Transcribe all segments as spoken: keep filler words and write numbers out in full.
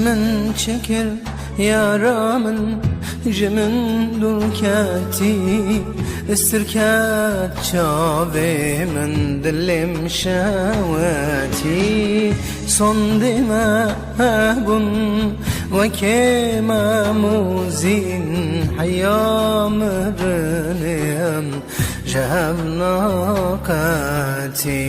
Min çi kir yara min, ji min dûr ketî, stir ket çavê min, dilê min şewetî. Sondê me hebûn wekê memûzîn, heya mirinê em ji hev naqetî.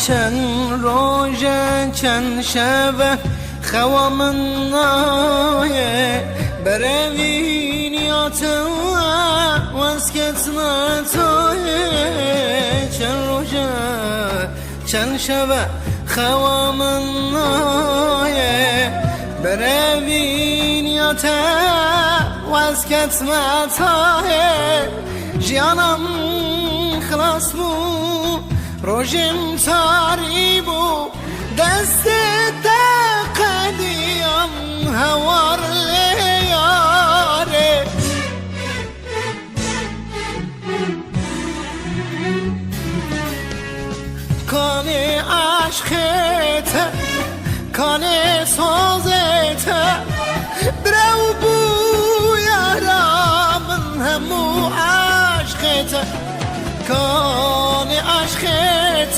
Çend roj e, çend şev e, xewa min nayê, berevî niya te, wez ketme tayê. Çend roj e, çend şev e, xewa min nayê, berevî niya te, wez ketme tayê. Jiyana min xilas bû, rojê min tarî bû, destê te qediyam hewar lê yarê. Kanê eşqê te, kanê sozê te, birew bû yara min hemû eşqê te. Kanê eşqê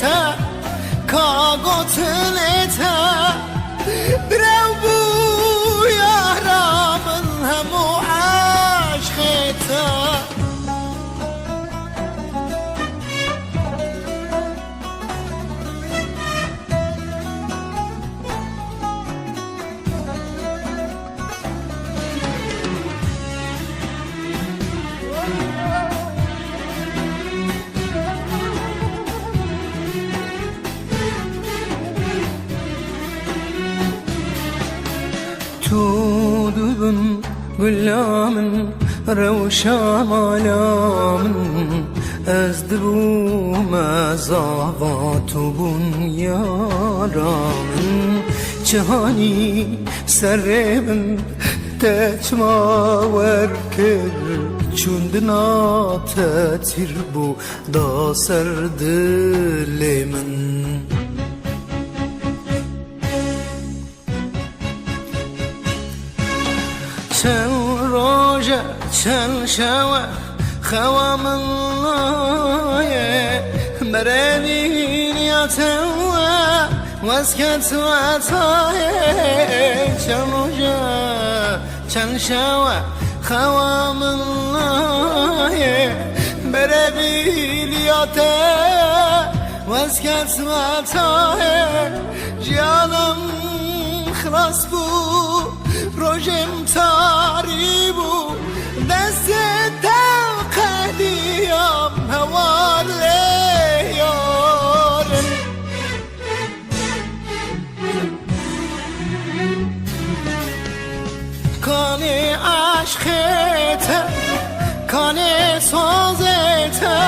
te, ka gotinê te, birew bû yara min hemû eşqê te. Tu dibin gula min, rewşa mala min, ez dibûme zava tu bûn yara min. Çihanî serê min te çima wer kir, çûndina te tîr bû, da ser dilê min. Çend roj e, çend şev e, xewa min nayê, berevî niya te, wez ketme tayê. Çend roj e, çend şev e, xewa min nayê, berevî niya te, wez ketme tayê. Jiyanim xilas bû, rojê min tarî bû, destê te qediyam hewar lê yarim. Kanê eşqê te, kanê sozê te,